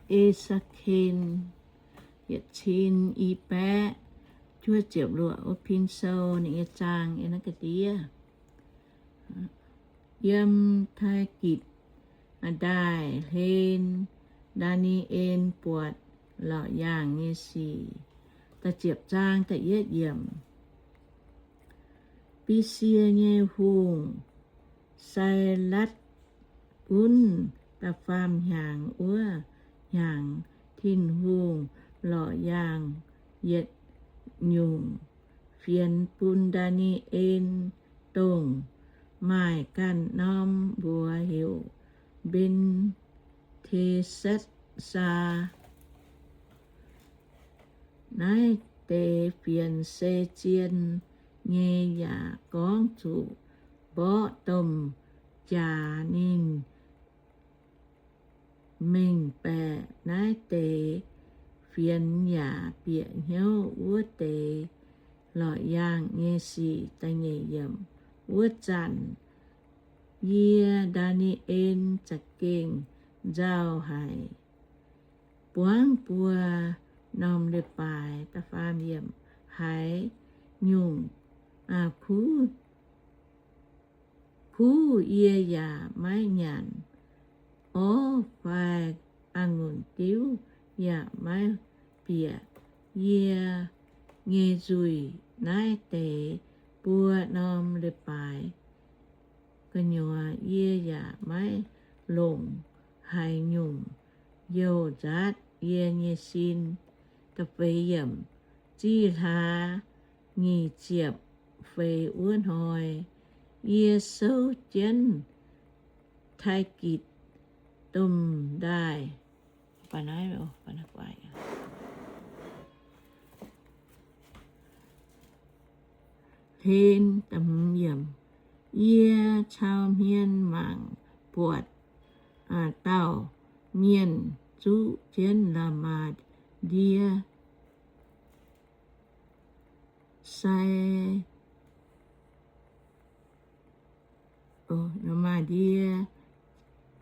E^se^ken yietc cin i baeqv juov ziepc luoqc wuov pin sou ninh nyei zaang yiem naaiv ga'ndiev. Yiem Taai^gitc ndaaih hlen, Ndaa^ni^en buatc lorqc yaangh nyei sic. Da'ziepc zaang da'yietv yiemc. Besie nyei hungh, Sailatv, gunv da'faam hnyangx wuov hnyangx, Tin-Hungh lorqc yaangh yietc nyungc fienx bun Ndaa^ni^en, dongh maaih ganh norm mbuox heuc Mben^te^satv^saa. Naaiv deix fienx se zien nyei yaac gorngv zuqc mborqv domh jaax. Ninh mengh baeqc naaiv deix fienx yaac bieqc hnyouv wuov deix lorqc yaangh nyei sic. Wuov zanc yie, Ndaa^ni^en, za'gengh nzauh haic, buangv buo norm leiz-baaix. Haaix nyungc kuv, kuv yie yaac maiv nyanc, orv fai a'ngunc diuv yaac maiv bieqc yie nyei nzuih. Naaiv deix buo norm leiz-baaix gu'nyuoz yie yaac maiv longc haaix nyungc youh nzaatv yie nyei sin. Zih hlaax nyic ziepc feix wuov hnoi, yie souv jienv Taai^gitc domh ndaaih hlen. Yie cau hmien mangc buatc dauh mienh zuqv jienv la'maah ndie sai, la'maah ndie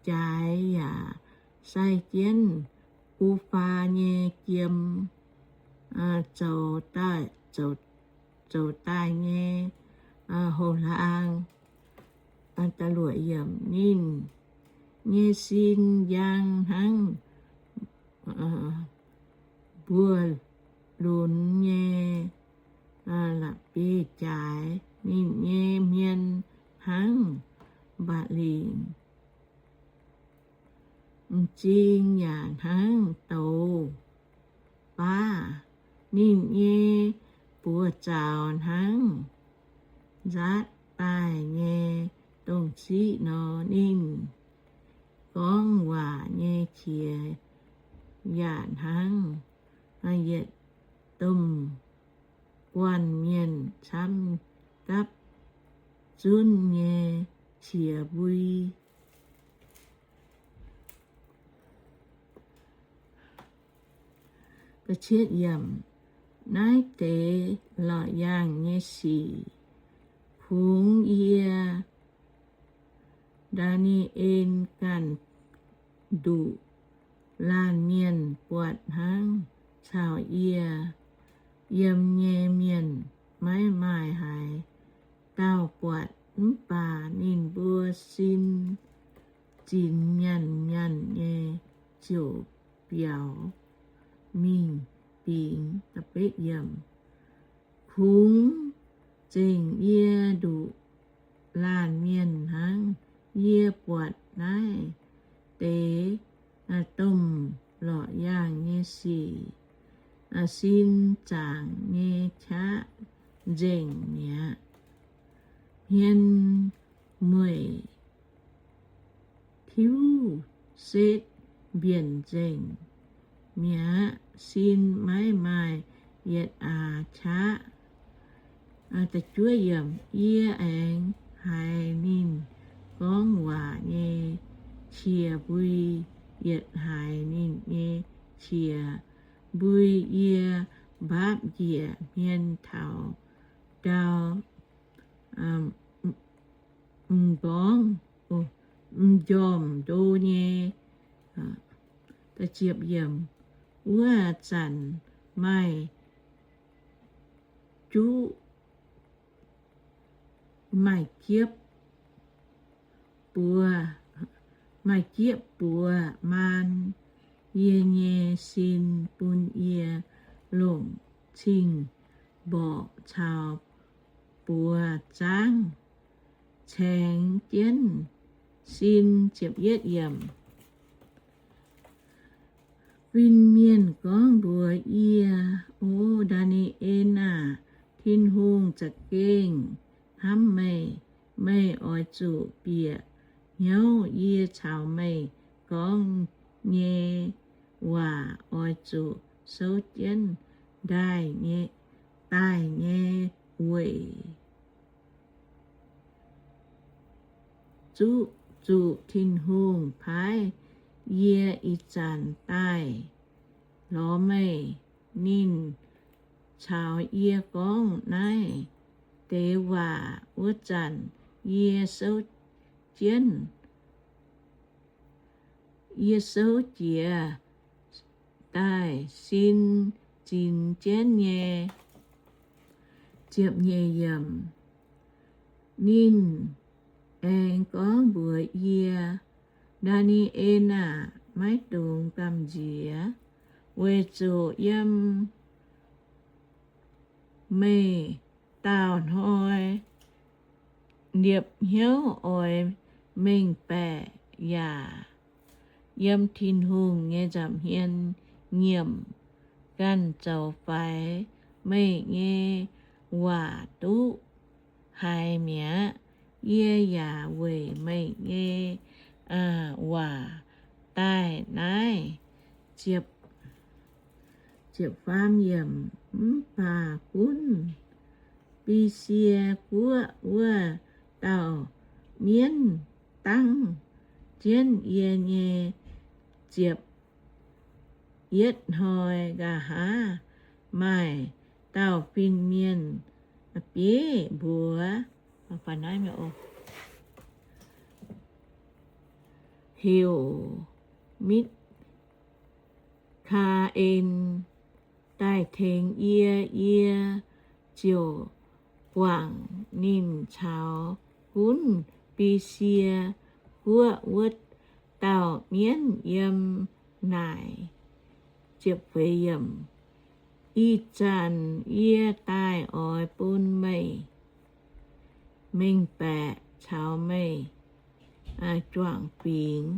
jaaix yaac sai jienv Ufaa nyei jiem zoux daaih nyei houx-hlaang. Ninh nyei sin njang hnangv mbuo lunx nyei la'bieiv-jaaix. Ninh nyei hmien hnangv mba'lingc m'zing yaac hnangv douz baav. Ninh nyei buoz-zaux hnangv nzaatv daaih nyei domh ziqv nor. Ninh gorngv waac nyei qiex yaac hnangv yietc domh guanh mienh camv gapv zunv nyei qiex mbui. Naaiv deix lorqc yaangh nyei sic kungx yie, Ndaa^ni^en, ganh nduqc laanh mienh buatc hnangv caux yie yiem nyei mienh maiv maaih haaix dauh buatc. Mv baac ninh mbuo sin zinx nyanc nyanc nyei ziouc biaux mingh bingx. Kungx zengc yie nduqc laanh mienh hnangv. Yie buatc naaiv deix domh lorqc yaangh nyei sic, sin zaangc nyei qaqv nzengc mi'aqv. Hmien mueic tiuv setv mbienc nzengc mi'aqv. Sin maiv maaih yietc aax qaqv. Yie aengx haiz ninh gorngv waac nyei qiex mbui yietc haiz ninh nyei qiex mbui. Yie mbaapv njiec hmien taux ndau m'nqorngv m'njormh ndo nyei. Wuov zanc maaih juqv, maaih jiepv buoz, maaih jiepv buoz maan yie nyei sin bun yie longc cing-mborqc caux buoz zaangv caengx jienv sin. Fin-mienh gorngv mbuox yie, O Ndaa^ni^en aah! Tin-Hungh za'gengh hnamv meih. Meih oix zuqc bieqc hnyouv yie caux meih gorngv nyei waac oix zuqc souv jienv daaih nyei, daaih nyei weic zuqc Tin-Hungh paaiv yie ih zanc daaih lorz meih. Ninh caux yie gorngv naaiv deix waac wuov zanc, yie souv jienv, yie souv jiez daaih sin zinx jienv nyei. Ninh aengx gorngv mbuox yie, Ndaa^ni^en aah! Maiv dungx gamh nziex, weic zuqc yiem meih daauh hnoi liepc hnyouv oix mengh baeqc yaac yiem Tin-Hungh nyei nza'hmien nyiemc ganh zoux faix. Meih nyei waac duqv haiz mi'aqv. Yie yaac weic meih nyei waac daaih naaiv. Mv baac gunv Besie Guoqv wuov dauh mienv dangv jienv yie nyei ziepc yietv hnoi. Nqa'haav maaih dauh fin-mienh bieiv mbuox heuc Mi^kaa^en daaih tengx yie. Yie ziouc guangc ninh caux gunv Besie Guoqv wuov dauh mienv yiem naaic. Ih zanc yie daaih oix bun meih mengh baeqc caux meih juangc fingx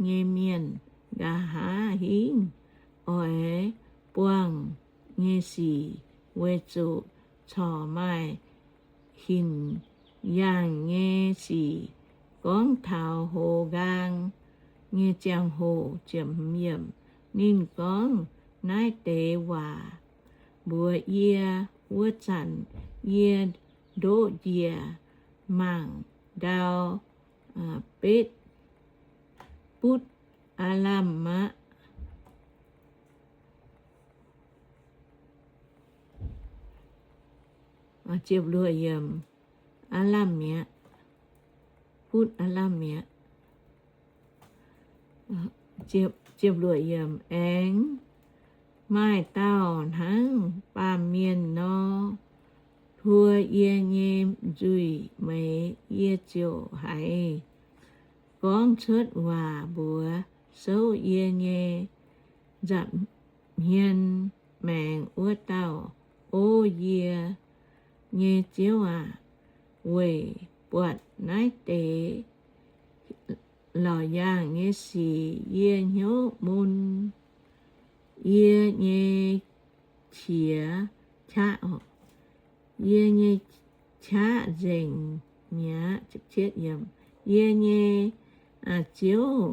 nyei mienh nqa'haav hingv oix buangh nyei sic, weic zuqc corc maaih hinc yaangh nyei sic gorngv taux hoz nqaang nyei ziangh hoc. Ninh gorngv naaiv deix waac mbuox yie wuov zanc, yie ndoqv njiec mangc ndau betv butv aav lamh aqv. Aav lamh mi'aqv. Butv aav lamh mi'aqv. Aengx maaih dauh hnangv baamh mienh nor, hluo yie nyei nzuih meix. Yie ziouc haiz gorngv cuotv waac mbuox souv yie nyei nza'hmien maengx wuov dauh, O yie nyei Ziouv aac, weic buatc naaiv deix laauc yaangh nyei sic yie hnyouv mun. Yie nyei qiex qaqv, yie nyei qaqv nzengc mi'aqv. Yie nyei Ziouv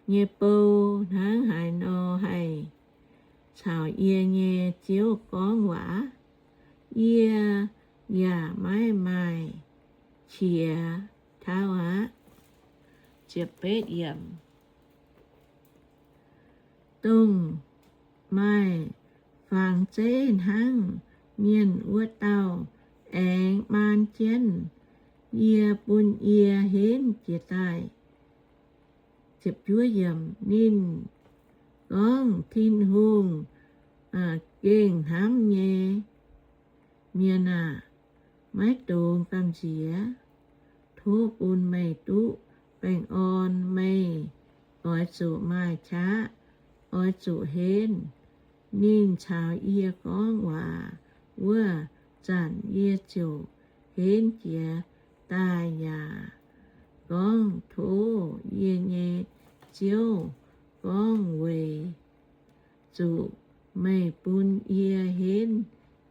nyei bou hnangv haaix nor haih caux yie nyei Ziouv gorngv waac? Yie yaac maiv maaih qiex tauv aqv. Dongh maaih fangx zeiv hnangv mienh wuov dauh aengx maan jienv yie, bun yie henv jiez daaih. Ninh gorngv, Tin-Hungh gengh hnamv nyei mienh aah! Maiv dungx gamh nziex. Tov bun meih duqv baengh orn. Meih oix zuqc maaih qaqv, oix zuqc henv. Ninh caux yie gorngv waac wuov zanc yie ziouc henv jiez daaih yaac gorngv, Tov yie nyei Ziouv, gorngv weic zuqc meih bun yie henv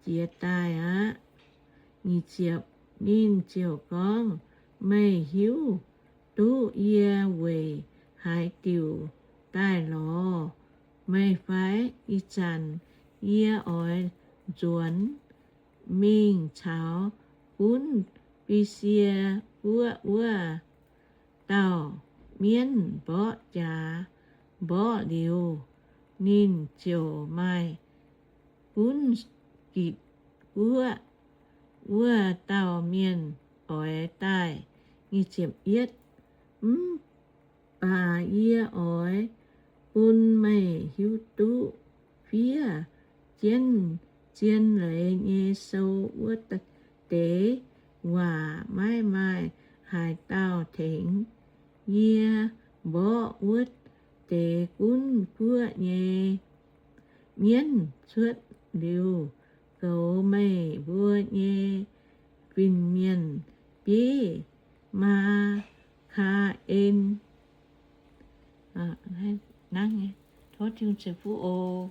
jiez daaih aqv. Ninh ziouc gorngv, Meih hiuv duqv yie weic haaix diuc daaih lorz meih fai? Ih zanc yie oix nzuonx mingh caux gunv Besie Guoqv wuov dauh mienv mborqv jaax. Mborqv liuz, ninh ziouc maaih gunv Gitc Guoqv wuov dauh mienh oix daaih. Mv baac yie oix bun meih hiuv duqv fiev jienv zien leiz nyei sou wuov deix waac maiv maaih haaix dauh tengx. Yie mborqv wuov deix gunv guoqv nyei mienv cuotv liuz, goux meih mbuo nyei fin-mienh bieiv Maa^kaa^en. Tov Tin-Hungh ceix fuqv oc.